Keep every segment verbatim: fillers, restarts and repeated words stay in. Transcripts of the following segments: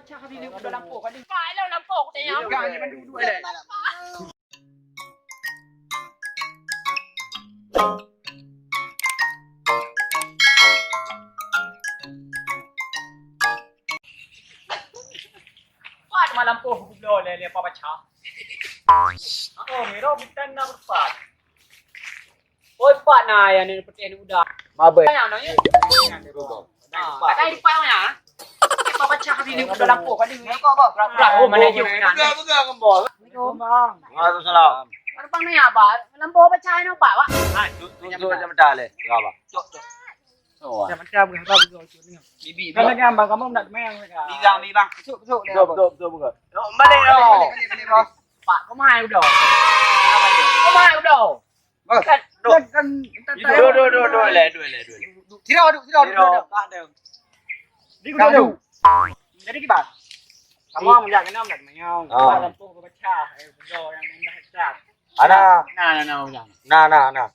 Pak, lôn lampôh, kutanyong. Pegang je bantu dua leh. Pat malam poh gubloe lé, lé Pak Baca. Oh, miro bitan na berpat. Oi, Pak, na ya ni putih ni udah. Mabe. Yang nanya. Ah, kata di Pak mana? Eh, Pak Baca kali ni udah lampau kali ni. Kok, Bang? Prak, prak. Oh, mana je. Pegang, pegang, Bang. Assalamualaikum, Bang. Waalaikumsalam. Baru Bang nanya, Bang. Lampau Baca ni, Pak, Pak? Ah, tu, tu, tu, macam mana leh? Cok, cok. Oh, ah. Macam mana, Bang? Bibi, Bang. Bang, Bang, kamu nak main, Bang? Bibi, Bang. Besok, besok, besok, besok, besok. Oh, balik, oh. Balik, balik, balik, balik. Pak, kau mai udah. Kau mai udah. Bang, kan, kan, kan, dua, dua, dua, dua, leh, dua, leh, dua, leh. Tiro, dua, tiro, dua, dua. Tak ada. Di kudu. Jadi kiban. Kamu melihat kena melihat mayang. Ah. Kiban lampu kau baca. Eh, benda yang rendah besar. Ada. Nah, nah, nah, nah. Nah, nah, nah.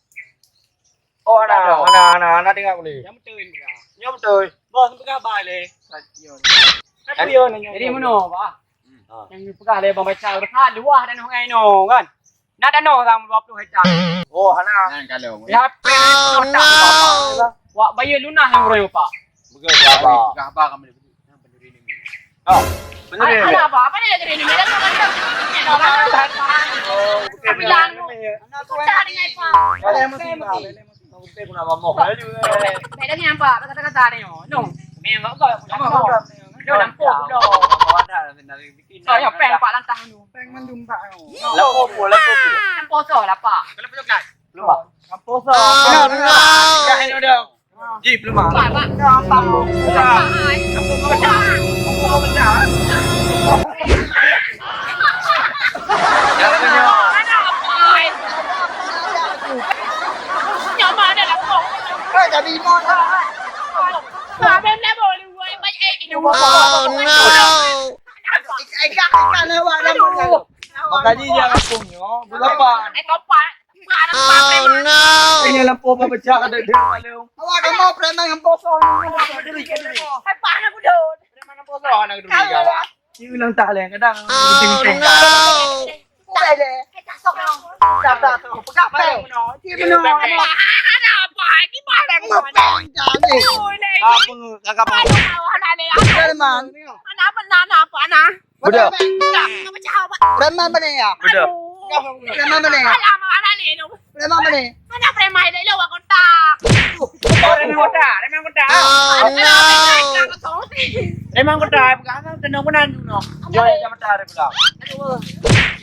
Oh, ada, ada, ada, ada dengar boleh. Yang betul ni. Yang betul. Bos, peugah balik. Tapi yo nanya. Jadi mana, Pak? Hmm. Yang peugah leh Bang Baca, luah dan orang ino kan. Nak tanah sama dua puluh hektar. Oh, hana. Nan kalau. Ya, oh, no. Wak bayar lunas yang orang, Pak. Betul, Pak. Gah ba kami. Oh, betul. Ada apa? Apa dia jadi ini? Dia tu kan. Oh, betul. Bilang. Aku cari ngai, Pak. Ada yang mesti, Pak. Ada yang mesti. Aku nak ngomong. Bedanya apa? Kata-kata ni. No. Memang kau. No. No, nampak. No. Saya peng pak lantah tu. Peng mandum pak tu. Lapo po, lapo po. Kan poso lah, Pak. Kalau pejokat. Belum, Pak. Kan poso. Dah ini udah. Ji, belum, Pak. Pak, Pak. Nampak. Nampak. Nampak. Nampak. Jangan senyum. Ada apa? Nyaman ada lapo. Eh, jadi imam lah. Abang dah boleh buat banyak, eh, ini. Oh, no. Ikan, ikan lewat nama dia. Makanya dia kampung nyo, berapa? Eh, topak. Mana topak preman? Ini lampu apa pecah ada dia lalu. Awak dah mau preman yang kosong. Diri, diri. Eh, pak anak kuda. Preman yang kosong anak kuda. Ini ulang tak leh, kadang. Oh, no. Tak ada. Eh, tak sok, no. Tak, tak, tak. Pegang, pegang. Dia benar. Ada apa? Di mana? Pegang, pegang ni. Oh, ni. Apa, kakak, apa? Aduh, anak ni. Preman. Anak apa? Anak apa? Anak. Betul. Preman mana ya? Betul. Preman mana ya? Alah, anak ni, no. Preman mana? Anak preman ni, lo, kota. Oh, preman kota, preman kota. Oh, no. Preman kota, pegang, kena, kena, no. Yo, ya, macam mana, pegang. Aduh.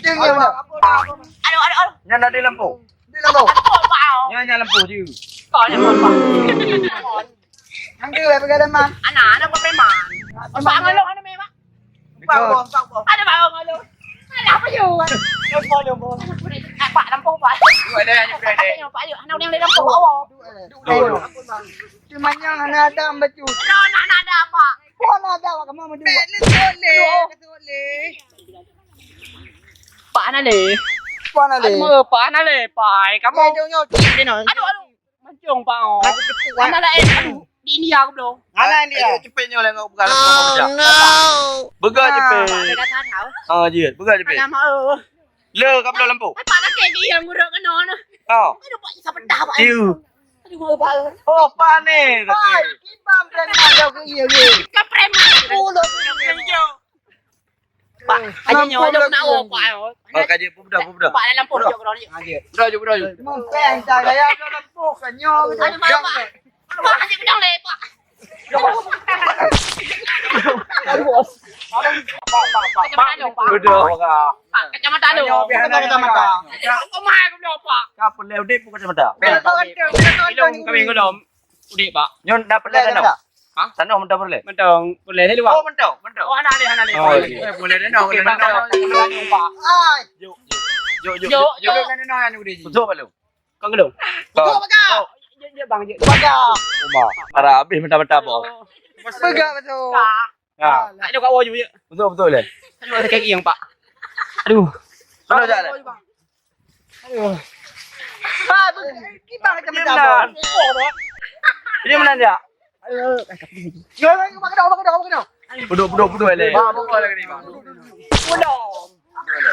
Dia ni, Bang. Aduh, aduh, aduh. Nyan ada lampu. Di lampu. Aduh, Pak. Nyan, nyan lampu je. Kau ni, Pak. Yang dia, pegang preman. Anak, anak preman. Pak, ngolok, anak memang. Pak, Bang, Pak, Bang. Ada Pak, Bang, ngolok. Alah, apa you? Lampu, lampu. Eh, Pak, lampu, Pak. Dua dah, dua dah. Apa you, Pak, you? Anak yang lampu, awak. Dua, dua. Cuma yang anak ada bacut. Aduh, anak, anak ada, Pak. Wah, anak ada, Pak, kamu maju. Bek ni boleh, boleh. Pak Nale. Pak Nale. Aduh, Pak Nale, Pak. Kamu. Eh, jom, jom, cik, dia nak. Aduh, aduh. Mancung, Pak, oh. Aku ketuk, Pak. Anak lain, aduh. Di India aku belum. Anak India. Ayo, cepet nyoe lah, kau pegang lampu, kau pegang. Begal cepet. Ada datang, tau. Ah, jeuet. Begal cepet. Ada mak, eh. Le, kau belum lampu. Eh, Pak, nak kayak dia yang nguruk kena, nah. Oh. Aduh, Pak, siapa dah, Pak? Iu. Aduh, Pak. Oh, Pak ni. Pak, kiban preman dah ke iya, iya. Kan preman. Oh, dah. Pak, aja nyoe, ada nak, oh, Pak, oh. Oh, kaji, pemuda, pemuda. Pak, dalam pun jok, jok. Aja. Pemuda, jok, pemuda, jok. Mungkin saya dalam pun kan nyoe. Ada mana, Pak? Pak, aja pedang leh, Pak. Aduh, bos. Pak, Pak, Pak, Pak. Kacamata dong, Pak. Udah, Pak. Pak, kacamata dong. Nyoe, biar ada kacamata. Kau mah, aku dah, Pak. Kau pun leh, udah, bukan kacamata. Bila kau ada, bila kau ada. Belum, kami belum. Udik, Pak. Nyoe dah pernah dah. Hah? Tanoh mentah pernah. Mentong, pernah di luar. Oh, mentong, mentong. Oh, anak dia, anak dia. Oh, iya. Eh, boleh dah, nah, boleh dah, nah. Pak. Ai. Jok, jok. Jok, jok, jok. Jok, jok. Jok, jok, jok. Betul, Pak Lu? Kau gelung. Kau. Betul, Pak. Jok, jok, bang, jok. Pak. Rumah. Para habis mentah-mentah, bos. Pegang betul. Kak. Ha. Tak ada kat bawah je, ya. Betul, betul, eh. Aduh, ada kaki yang, Pak. Aduh. Betul tak, eh? Aduh. Ha, tu kiban macam mana? Ini mana dia? Aduh, eh, tapi ini. Yo, yo, yo, pakai dah, pakai dah, pakai dah. Pudok, pudok, pudok, leh. Ba, ba, lagi ni, ba. Pudok.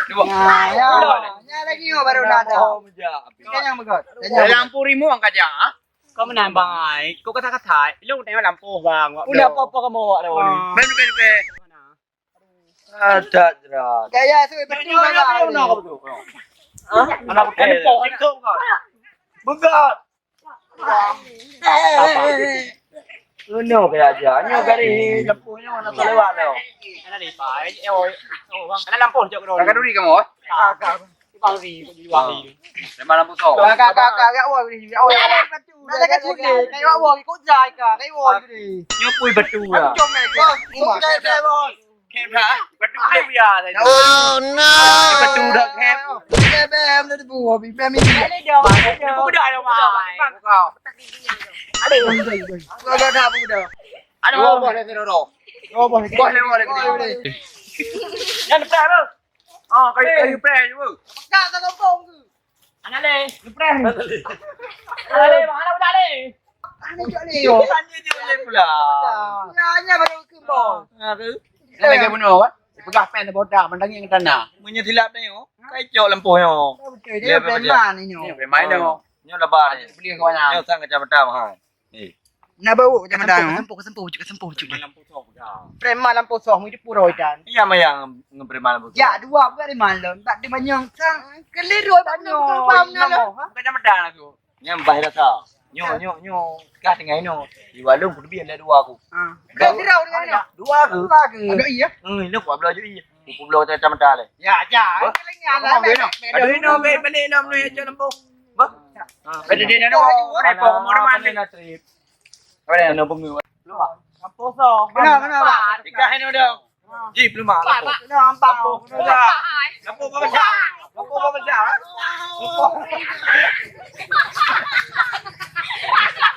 Dua. Nah, ya. Pudok, leh. Ya, lagi ni baru nak ada. Oh, mejak. Kan yang begot. Dalam purimu angkat je, ha? Kau menambang ai. Kau kata-kata, ilong tengok lampu bang. Udah apa-apa kamu awak dah. Ben, ben, ben. Ada jerat. Gaya tu betul lah. Hah? Anak pakai. Begot. Ngono kaya aja. Nyoe gari lampu nyoe nak lewat tu. Ada di pai. Eh, oh, oh, bang. Ada lampu jok kedua. Kakak duri kamu, eh? Kakak. Bang ri, bang ri. Memang lampu so. Kakak, kakak, kakak, wah, wah, wah. Nak dekat sini, kayak wah, wah, ikut jai kah, kayak wah, gitu. Nyoe pui batu lah. Aku comel, bos. Ikut jai, bos. Kem dah. Batu boleh biar tadi. Oh no. Batu dah kem. Bem, bem, dah tebu, bem, bem. Boleh dah. Boleh dah, dah, dah. Kau. Aduh. Kau dah dah, dah. Aduh. Dua boh dah, dah, dah. Dua boh. Boh lewat lagi. Yang depan tu. Ah, kayu, kayu preh je, bro. Pekat tak sombong tu. Anak le. Preh. Anak le, bang, anak budak le. Anak je le. Hanya je le pula. Ya, hanya baru kembang. Ha, ke? Nak lagi bunuh, kan? Pegang pen botak, mandang yang tanah. Meunyoe silap tengok, kai cok lampu nyoe. Betul, dia preman ni nyoe. Preman nyoe. Nyoe lebar ni. Beli kawan. Nyoe sang kacamata mahal. Eh. Nak bawa kacamata. Kesempuh, kesempuh, kesempuh, kesempuh. Preman lampu soh, mu itu puroi dan. Iya, mayang ngepreman lampu soh. Ya, dua bukan preman lom. Tak ada banyak sang keliru banyak. Bukan kacamata lah tu. Nyang bah rasa. Nyo, nyo, nyo. Kah tengah ino. Di warung ku lebih ada dua aku. Ha. Dah sirau dengan ino. Dua aku. Dua aku. Ada iya. Hmm, ini aku belah je iya. Aku belah kacamata le. Ya, ya. Ada ino, balik dalam ni aja lampu. Bah. Ha, ada dia ada. Ada apa mau mana trip. Apa dia nak bunga? Lampu soh. Kena, kena. Ikan ino dah. Ji, belum ah, lampu. Nampak. Lampu, lampu apa besar? Lampu apa besar?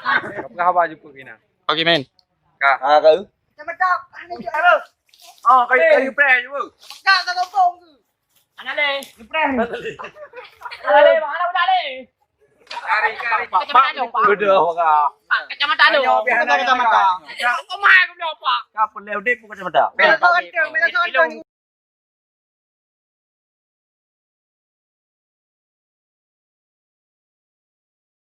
Apa khabar jumpa Rina? Okey, men. Ka. Ha, ka. Macam-macam. Ah, kayu, kayu preh je. Pegang tak sombong tu. Anak le. Preh. Anak le, mana budak le? Kacamata lu, Pak. Bedoh, Pak. Pak, kacamata lu. Bukan kacamata. Kau mai aku bilang, Pak. Kau boleh udip bukan kacamata. Kau kacamata.